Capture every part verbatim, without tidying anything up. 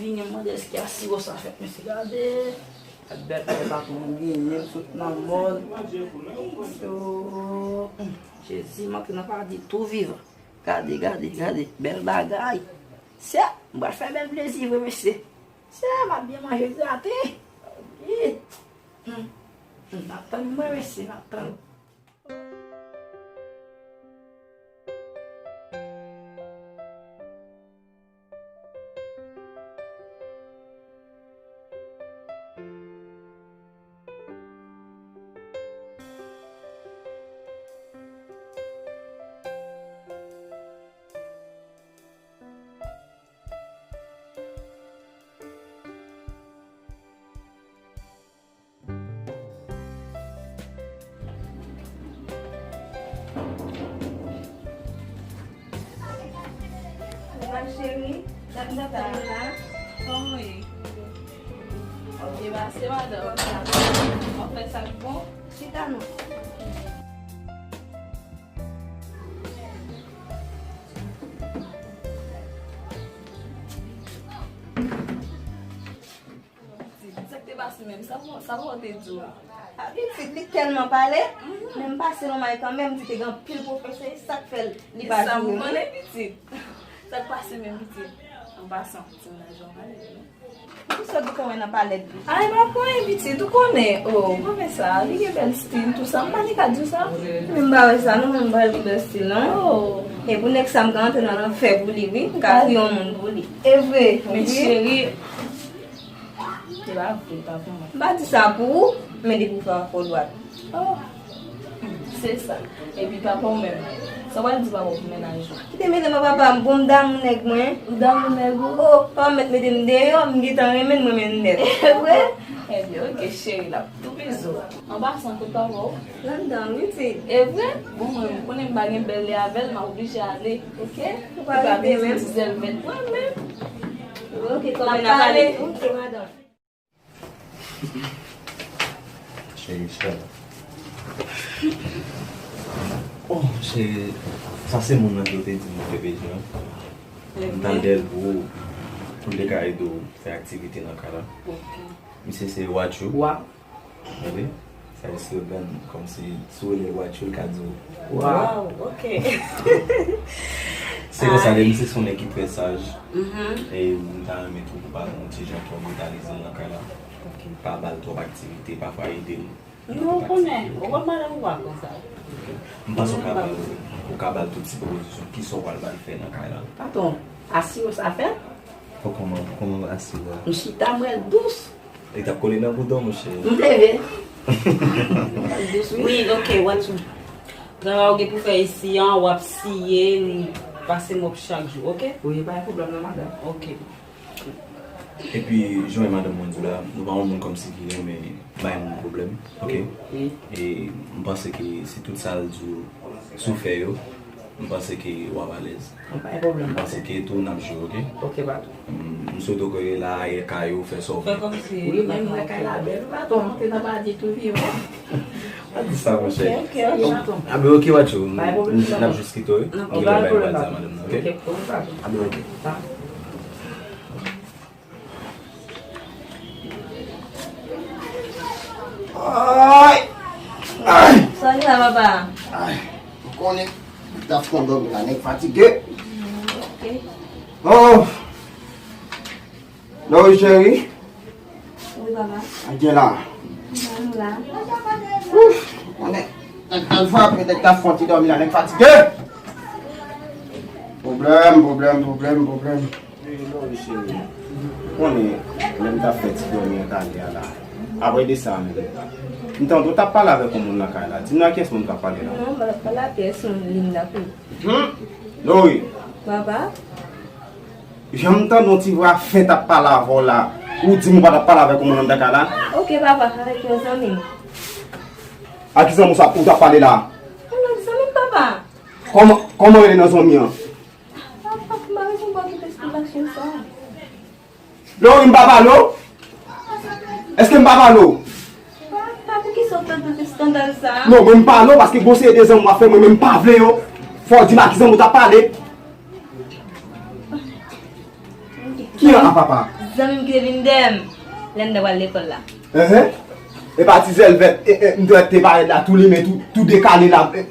Vini mande èske asirans sa fèt, mesye, gade. Gad bèl bèl patwon m genyen, m sot nan mòn. Yo, hmm, Jezi, m antre nan paradi tou vivan. Gade, gade, gade, bèl bagay. Sè, m pral fè bèl plezi vre, mesye. Sè, m ap byen manje graten. Wi. Hmm. Hmm, n ap tann mwen, mesye, n ap tann. Ma chérie, m ap tann ou la. Kòman w ye? Ok, pase madanm. W ap fè sa k bon? Chita non. Sa k te pase menm? Sa papa, sa papa te di w? A, pitit, li tèlman pale, men m pase nan may kanmenm, di te gen anpil pwofesè, e sa k fè l, li pa jwe. Sa m konnen, pitit. Sa k pase menm, pitit? An pasan, ti mennaj la w pale, non? Ki sòt bouton wè nan palèt li? Ay, m ap pran yon pitit, ou konnen. Oh, mwen fè sa, li gen bèl stil, tou sa. M pa ni ka di w sa. Men m pa wè sa, non, men m pa gen bèl stil, non. Oh. E pou nèg sa, m ka antre nan lanfè pou li, wi. M ka kriye yon moun pou li. E vre, men wi. Cheri, se pa vre, pa pou mwen. M pa di sa pou ou, men depi w fè w fò dwat. Oh. Se sa. Epi papa w menm? Sa w pral di papa w pou mennaj ou? Kite mele mwen papa m, bon, m damou nèg mwen. Ou damou nèg ou? Oh, papa m mèt mete m deyò, m gentan renmen l, mwen menm nèt. E vre? Ebyen, ok, cheri, l ap tou bizou. An pasan, kote papa w? Landan, wi, ti. E vre? Bon, mwen, m konnen m pa gen bèl lè avè l, m ap oblije ale, ok? Ou pa rete menm? Ti zèl vèt mwen menm. Ok, kòman n ap pale? Ok, madanm. Cheri, cheri. Oh, cheri, sa se moun nan ki te di m te bezwen. M t al dèyè l pou, pou l te ka ede w fè aktivite nan kay la. Ok. Misye se Watchou. Wa. Wi. Sa vle di slogan, kòmsi si w rele Watchou, l ka di w, "Wa." Wow, ok. Se konsa, alright. Misye se yon nèg ki trè saj. Mhm. E m ta renmen tou pou pa gen yon ti jan twò brutalize l nan kay la. Ok. Pa ba l twòp aktivite, pafwa ede l. Non, ou konnen, ou konn madanm ou pa konsa. M panse w ka ba l, ou ka ba l tout ti pwopozisyon. Kisa w pral ba l fè nan kay la? Patwon, asire w sa fèt? Pou kòman, pou kòman asire w? M chita, m wè l dous. Li t ap kole nan bouton, monchè. M leve. Dous, wi. Wi, ok, Watchou. Travay ou gen pou fè isi an, w ap siye, n pase mòp chak jou, ok? Wi, pa gen pwoblèm non, madanm. Ok. Epi, jan madanm mwen di w la, nou pa yon moun kòmsi ki renmen bay moun pwoblèm, ok? Wi. E m panse ke si tout sa l di w, si w fè yo, m panse ke w ap alèz. An, pa gen pwoblèm. M panse ke tou n ap jwe, ok? Ok, patwon. M, m swete w ke la, e kay ou, fè sa w vle. Fè kòmsi. Wi, men m wè kay la bèl, patwon, m te nan paradis tou vivan. Pa di sa, monchè. Ok, ok, ok, patwon. A, ben, ok, Watchou, n ap jis kite w, wi. Ok, pa gen pwoblèm, patwon. Ok, ok, patwon. A, ben, ok. Sa. Ay! Ay! Sa gen la, papa? Ay, ou konnen, m t ap pran dòmi la, nèg fatige. Mm, ok. Oh! Lori cheri. Wi, papa. Sa gen la? Mwen la. Ouf, ou konnen, nèg t al frape, nèg t ap fè yon ti dòmi la, nèg fatige. Pwoblèm, pwoblèm, pwoblèm, pwoblèm. Wi, Lori cheri. Ou konnen, lè m t ap fè ti dòmi an talè a la. Apre de sa menm, m tande w t ap pale avèk yon moun nan kay la. Di m nan kiyès moun w t ap pale la? Non, m pa t ap pale ak pèsonn, Linda, wi. Hmm? Lori. Papa? Jan m tande yon ti vwa fen t ap pale avè w la, ou di m ou pa t ap pale avèk yon moun anndan kay la? Ok, papa, avèk yon zanmi m. A ki zanmi w sa ou t ap pale la? Yon lòt zanmi m, papa. Kòman, kòman rele non zanmi an? Papa, m pa bezwen ba w tout esplikasyon sa. Lori, m pa pale w? Èske m pa pale w? Pa, pa, poukisa w fè tout eskandal sa a? Non, mwen m pale w paske gon seri de zanmi w ap fè mwen, men m pa vle yo. Fò w di m a ki zanmi w t ap pale. Ki an a papa? Zanmi m ki te vin dèyè m lè m te pral lekòl la. Enhen. E pa ti zèl vèt, e, e, m te wè te parèt la, tou limen, tou, tou dekale la. E,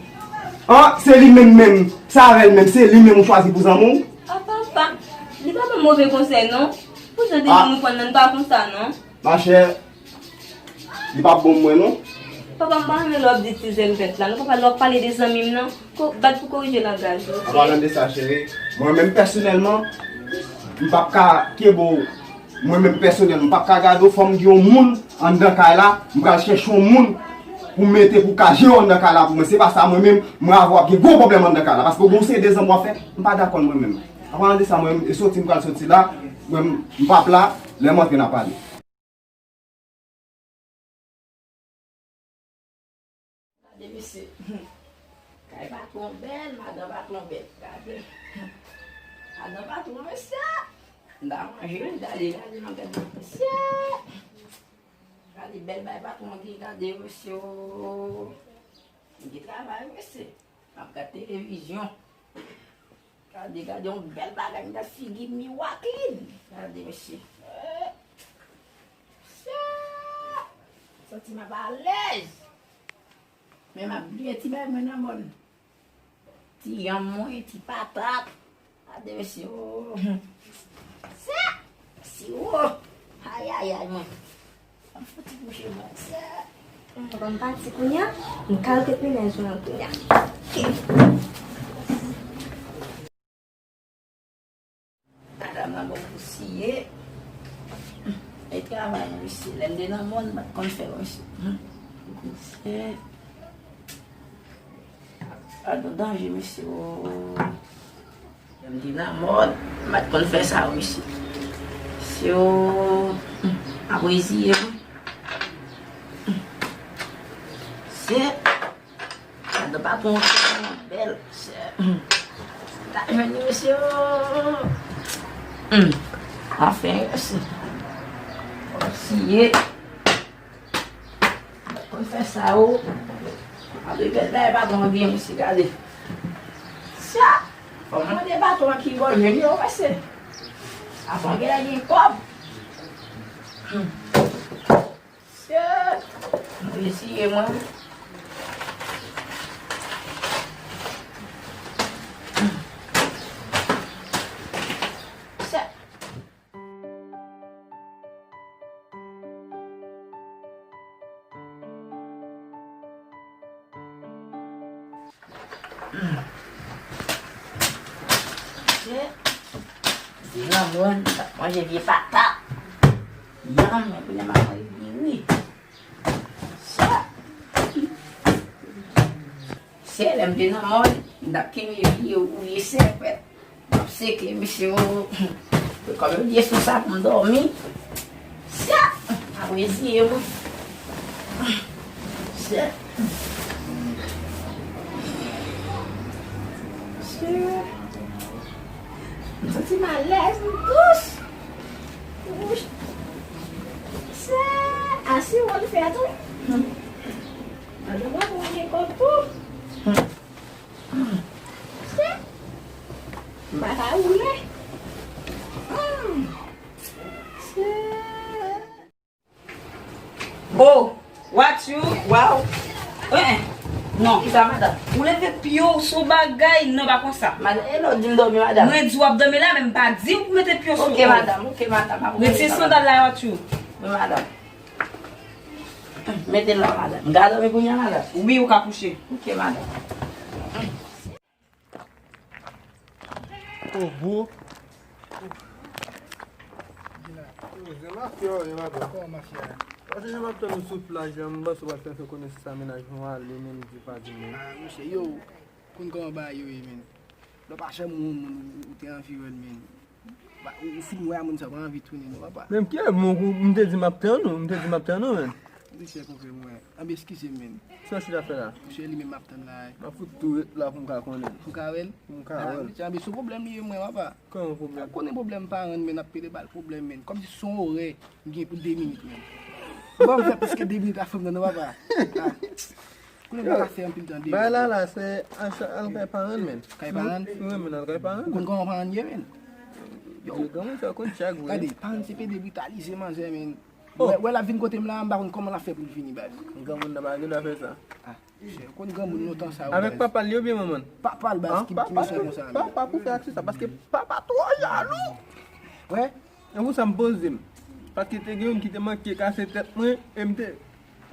an, se li menm menm, se avè l menm, se li menm ou chwazi pou zanmi w? A papa, li pa ban m move konsèy non. Pou jan de moun ou pran nan pa konsa non. Machè, li p ap bon mwen non. Papa, m pa renmen lè w ap di ti zèl vèt la non. Papa, lè w ap pale de zanmi m nan, ko, bat pou korije langaj ou. An palan de sa, cheri, mwen menm pèsonèlman, m p ap ka kenbe w. Mwen menm pèsonèlman, m p ap ka gade w, fò m gen yon moun anndan kay la, m pral chèche yon moun pou m mete pou ka jere w anndan kay la pou mwen. Se pa sa, mwen menm, mwen avè w ap gen gwo pwoblèm anndan kay la. Paske w gen yon seri de zanmi w ap fè, m pa dakò mwen menm. An palan de sa, mwen menm, e soti m pral soti la, mwen menm, m p ap la, lè m antre n a pale. Gade mesye. Kay patwon bèl, madan patwon bèl. Gade. Madan patwon mesye. M ta manje, gade, gade, m ap gade mesye. Gade bèl bay patwon gen, gade mesye o. Gen travay mesye. M ap gade televizyon. Gade, gade yon bèl bagay nan figi miwaklin. Gade mesye. Mesye. Santi m ap alèz. Men m ap bliye ti bagay mwen nan mòn. Ti yanm mwen, ti patat. Gade mesye o. Sa! Siwo! Ayayay mwen. Sa m fouti kouche mwen sa. Papa m pati kounye a, m ka rete menaj mwen kounye a. Madanm nan bon pou siye. E travay mwen mesye. Lè m te nan mòn, m pa t konn fè mwen mesye. Mesye. Gade yon danje mesye o. Lè m te nan mòn, m pa t konn fè sa yo mesye. Mesye o. Ap reziye mwen. Mesye. Gade patwon an bèl. Mesye. Ta jwenn li mesye o. Anfen mesye. Ap siye. Konn fè sa o. Gade bèl bagay patwon an gen mesye gade. Sa. Fò m mande patwon an ki bò l jwenn yo mesye. Patwon an genlè gen kòb. Mesye. Mwen eseye mwen. Mesye. Vye lanmòn, manje vye patat. Yanm, men kounye a m ap manje diri. Sa. Se lè m te nan mòn, m t ap kenbe vye, vye sèpèt. M ap seke, mesye o. Kòm yo di, e sou sa pou m dòmi. Sa! M ap reziye mwen. Sa. Sa. M santi m alèz, m dous. Wouch. Sa. A si w ap fè tou. Madanm mwen pou mwen gen kòb tou. M pa ka woule. Oh, what you, wow. Eh, eh. Non. Kisa, madanm? Ou leve pye w sou bagay, non, pa konsa. Madanm, e lè w di m dòmi, madanm? Mwen di w ap dòmi la, men m pa di w pou mete pye w sou. Ok, madanm, ok, madanm. Retire sandal la, what you. Wi, madanm. Mete l la, madanm. M ka dòmi kounye a, madanm? Wi, ou ka kouche. Ok, madanm. Oh, bro. Zen mafya, wi, madanm. Kòman mafya a? Paske jan m ap tann ou sou plaj la, m panse w ap fè fè konesans a mennaj mwen ale, men li di pa di mwen. Ah, monchè, yo, konn kòman bagay yo ye, men. Lè w pa janm wè yon moun, ou, ou te anvi wè l, men. Ba, ou, ou fin wè a moun sa, ou pa anvi tounen non, papa. Menm ki moun, ou, m te di m ap tann ou, m te di m ap tann ou, men. Monchè, konfè mwen. Anben, eskize m, men. Sa w chita fè la? Monchè, li menm m ap tann la, wi. M ap fout tou ret la pou m ka konnen. Pou w ka wè l? Pou m ka wè l. Ah, monchè, anben, se yon pwoblèm li ye, mwen, papa. Kòman pwoblèm? Ou konnen pwoblèm paran, men, ap pede ba l pwoblèm, men. Kòmsi se yon orè m gen pou de minit, men. Ou pa fè plis ke de minit a fanm nan, non, papa. Ah. Kounye a m pa ka fè anpil tan deyò. Bagay la la, se al kay paran, men. Kay paran? Wi, men al kay paran. Ou konn kòman paran ye, men? Yo, granmoun sa konn chak vre. Gade, pa yon se pede britalize manzè, men. Oh. Wè, wè l ap vin kote m la, m pa konn kòman l ap fè pou l vini, baz. Granmoun nan pa gen dwa fè sa. Ah, chè, ou konn granmoun lontan sa yo, baz. Avèk papa l li oubyen manman l? Papa l, baz, ki, ki mesye konsa. Papa pou fè aksè sa, paske papa twò jalou. Wè. E pou sa m poze m. Paske te gen youn ki te manke kase tèt mwen, e m te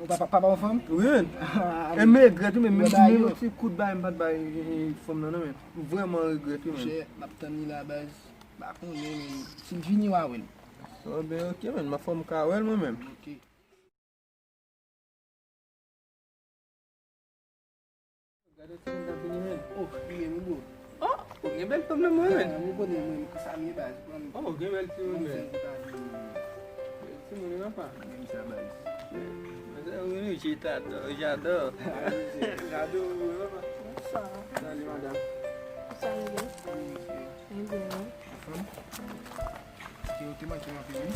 Ou papa, papa yon fanm? Wi, men. Ah, e m regrèt, wi, men, menm si, menm yon ti kout bay, m pa t bay, eh, fanm nan, non, men. M vrèman regrèt, wi, men. Chè, m ap tann li la, baz. M pa konnen, men. Si l vini, w a wè l. Oh, ben, ok, men. M ap fè m ka wè l, mwen menm. Ok. Gade timoun k ap vini, men. Oh, li ye, wi, bro. Oh, ou gen bèl fanm nan mwen, men. Ah, mwen konnen, mwen, konsa m ye, baz. Oh, ou gen bèl timoun, men. Bèl timoun, wi, papa. Menm sa, baz. Mwen, mwen, mwen, j'adore, j'adore. J'adore, wi, papa. Bonsoir. Salut, madame. Salut. Salut, monsieur. Ebyen, wi. Anfòm? Ok, ou te manke m anpil, wi.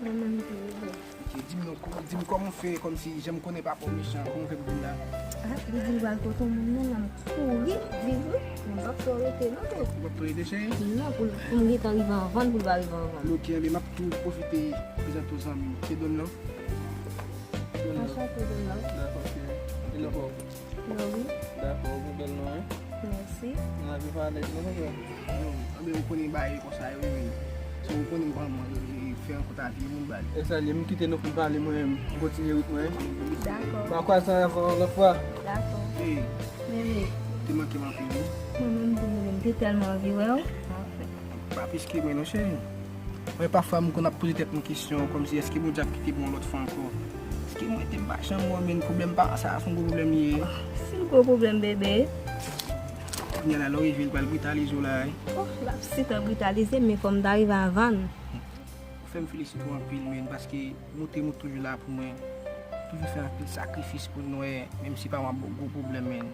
Mwen menm tou, wi, bro. Ok, di m non, di m kòman w fè, kòmsi jan m konnen papa w mechan, kòman w fè pou vin la? Ah, li di l pral kote yon moun, men m kouri, di wi, men m p ap fè w rete, non, bro. Ou p ap fè w rete, cheri? Non, pou l, pou m gentan rive anvan l, pou l pa rive anvan m. Ok, enben, m ap tou pwofite prezante w zanmi m. Se Don lan? Anchante, Don lan. Dakò, cheri. E non, bro. Lori. Dakò, ou gen bèl non, wi. Mèsi. Nan vi pa alèz, non, non, non. Anben, ou konnen bagay konsa yo, wi, men. So, ou konnen kòman, e, e, fè rankont ak yon moun, baz. E sa, li, m kite nou pou n pale, mwen, m kontinye wout mwen. Dakò. Mwen kwazan avan lòt fwa. Dakò. Ey. Bebe. Ou te manke m anpil, wi. Mwen menm tou, bebe, m te tèlman anvi wè w. Anfen. Pa plis ke mwen non, cheri. Mwen pafwa m konn ap poze tèt mwen kesyon, kòmsi èske Bondye ap kite pou yon lòt fwa ankò? Èske mwen te m pa janm wè w, men pwoblèm pa sa, se yon gwo pwoblèm li ye. Si l gwo pwoblèm, bebe. Kounye a la, Lori vin pral britalize w la, wi. Oh, l ap sitan britalize m, men fò m ta rive avan l. Ou fè m felisite w anpil, men, paske montre m ou toujou la pou mwen. Toujou fè anpil sakrifis pou nou, menm si pa w ap gwo pwoblèm, men.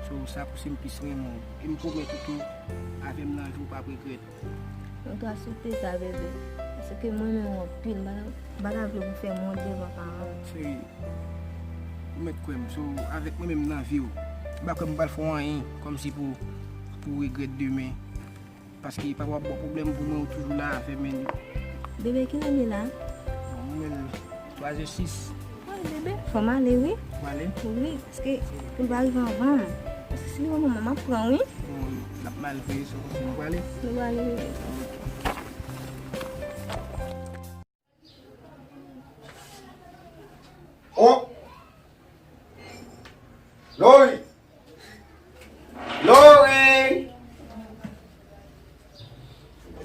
So, sa pouse m plis renmen w. E m pwomèt ou tou, avè m nan vi w p ap regrèt. Mwen tou asepte sa, bebe. Paske mwen renmen w anpil, m pa ta, m pa ta vle pou fè m wont devan paran m. Cheri, ou mèt kwè m. So, avèk mwen menm nan vi w, m pa kwè m pral fè w anyen kòmsi pou, pou w regrèt demen. Paske papa w ap ba w pwoblèm pou mwen, ou toujou la avè m, men. Bebe, kilè l ye la? Bon, mwen menm, twa zè sis. Wi, bebe, fò m ale, wi. Ou ale? Wi, paske pou l pa rive anvan m. Paske si li wè manman m ap pran, wi. Bon, l ap mal vre, se konsa nou prale. Nou prale, bebe. Oh! Lori! Lori!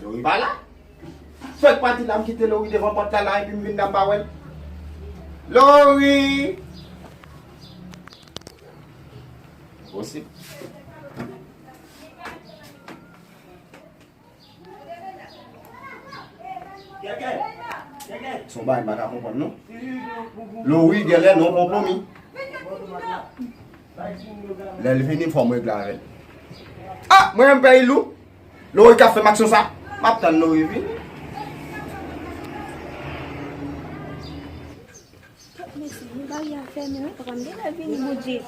Lori pa la? Fèk pati la, m kite Lori devan pòt la, la, epi m vin la, m pa wè l. Lori! Posib. Se yon bagay m pa ka konprann, non. Lori, genlè, non, konpwomi. Lè l vini, fò m regle avè l. Ah, mwen menm, pè Ilou. Lori k ap fè m aksyon sa. M ap tann Lori vini. Mesye, nou bagay a fèmen, wi, papa m genlè vini, Bondye.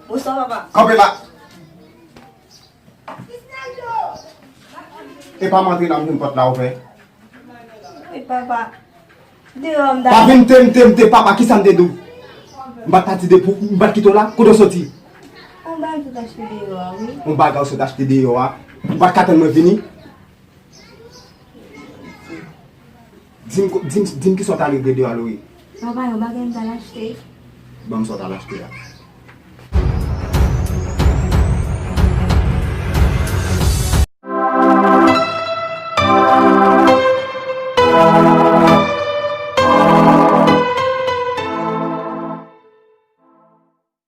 Bonswa, papa. Kanpe la. E pa m antre la, m jwenn pòt la ouvè. Wi, papa. Deyò, m ta... Pa vin te, m te, m te, papa, kisa m te di w? M pa t pati de pou, m pa t kite w la, kote w soti? Yon bagay m sot achte deyò a, wi. Yon bagay w sot achte deyò a? Ou pa t ka tann mwen vini? Di m, di m, di m kisa w t al regle deyò a, Lori. Papa, yon bagay m t al achte. Ban m sa w t al achte a.